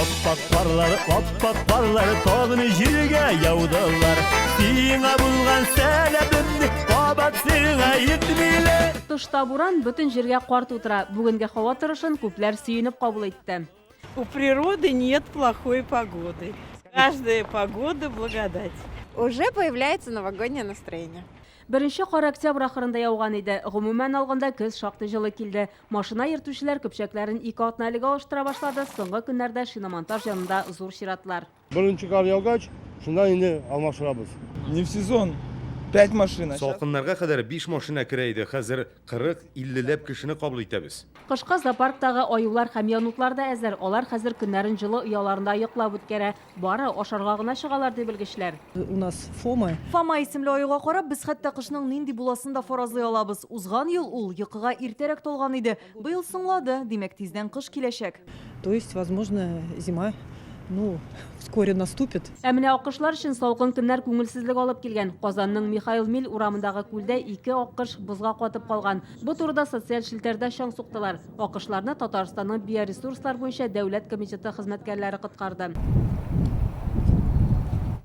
Аппак карлар, аппак карлар тагын җиргә яудылар. Сиңа булган сәләмемне кабат сиңа әйтмиләр. Тышта буран, бөтен җиргә кар тутыра. Бүгенге һава торышын күпләр сөенеп кабул итте. У природы нет плохой погоды. Каждая погода благодать. Уже появляется новогоднее настроение. Беренче кар октябрь ахырында яуган иде. Гомумән алганда, көз шактый җылы килде. Машина йөртүчеләр көпчәкләрен ике атна элек алыштыра башлады, соңгы көннәрдә шиномонтаж янында зур чиратлар. Беренче кар яугач, шунда инде алмаштырабыз. Не в сезон пять машин. Салкыннарга кадәр биш машина керә иде, хәзер 40, 50 ләп кешене кабул итәбез. Кышкы зоопарктагы аюлар һәм янутлар да әзер. Алар хәзер көннәрен җылы ояларында йоклап үткәрә. Бары ашарга гына чыгалар, ди белгечләр. У нас Фома. Фома исемле аюга карап, без хәтта кышның нинди буласын да фаразлый алабыз. Узган ел ул йокыга иртәрәк талган иде. Быел соңлады, димәк, тиздән кыш киләчәк. То есть, возможно, зима, ну, вскоре наступит. Ә менә аккошлар өчен салкын көннәр күңелсезлек алып килгән. Казанның Михаил Миль урамындагы күлдә ике аккош бозга катып калган. Бу турыда социаль челтәрдә чаң суктылар. Аккошларны Татарстанның биоресурслар буенча дәүләт комитеты хезмәткәрләре коткарды.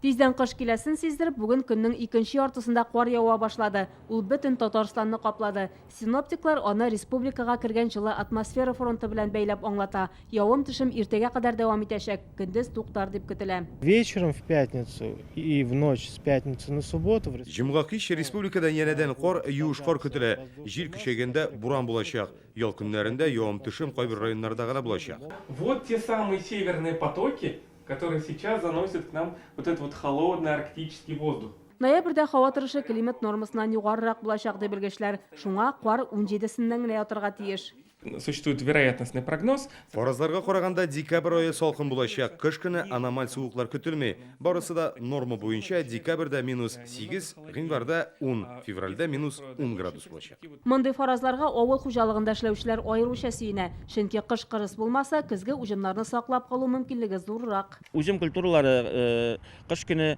Тиздән кыш киләсен сиздереп, бүген көннең икенче яртысында кар ява башлады. Ул бөтен Татарстанны каплады. Синоптиклар аны республикага кергән җылы атмосфера фронты белән бәйләп аңлата. Явым-төшем иртәгә кадәр дәвам итәчәк, көндез туктар дип көтелә. Вечером в пятницу и в ночь с пятницы на субботу в. Җомга кич республикада янәдән кар, юеш кар көтелә. Җил көчәйгәндә буран булачак. Ял көннәрендә явым-төшем кайбер районнарда гына булачак. Вот те самые северные потоки, которые сейчас заносят к нам вот этот вот холодный арктический воздух. Ноябрьдә һава торышы климат нормасыннан югарырак булачак, ди белгечләр. Шуңа кар унҗидесеннән генә ятырга тиеш. Существует вероятностный прогноз. Фаразларга караганда, декабрь ае салкын булачак. Кыш көне аномаль суыклар көтелми. Барысы да норма буенча, декабрьдә минус сигез, гыйнварда ун, февральдә минус ун градус булачак. Мондый фаразларга авыл хуҗалыгында эшләүчеләр аеруча сөенә. Чөнки кыш кырыс булмаса, көзге уҗымнарны саклап калу мөмкинлеге зуррак. Уҗым культуралары кыш көне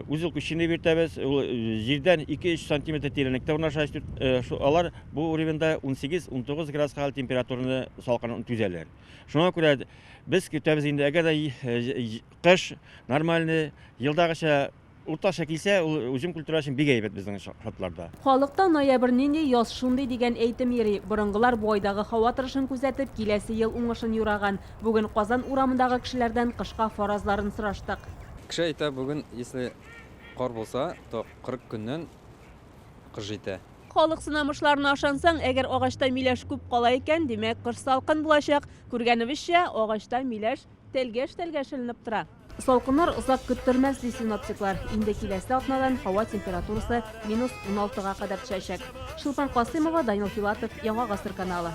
узел күченеп йөртәбез. Ул җирдән 2-3 сантиметр тирәнлектә урнаша. Алар бу уровеньда 18-19 градуска температураны салкынын түзәләр. Шуңа күрә без көтәбез инде, әгәр дә кыш нормальный, елдагыча уртача килсә, ул уҗым культура өчен бик әйбәт безнең шартларда. Халыкта ноябрь нинди, яз шундый дигән әйтем йөри. Борынгылар бу айдагы һава торышын күзәтеп, киләсе ел уңышын юраган. Бүген Казан урамындагы кешеләрдән кышка фаразларын сораштык. Кеше әйтә, бүген, если кар булса, то 40 көннән кыш җитә. Халык сынамышларына ышансаң, әгәр агачта миләш күп кала икән, димәк, кыш салкын булачак. Күргәнебезчә, агачта миләш тәлгәш-тәлгәш эленеп тора. Салкыннар озак көттермәс, ди синоптиклар. Инде киләсе атнадан һава температурасы минус уналтыга кадәр төшәчәк. Чулпан Касыймова, Данил Филатов, Яңа Гасыр каналы.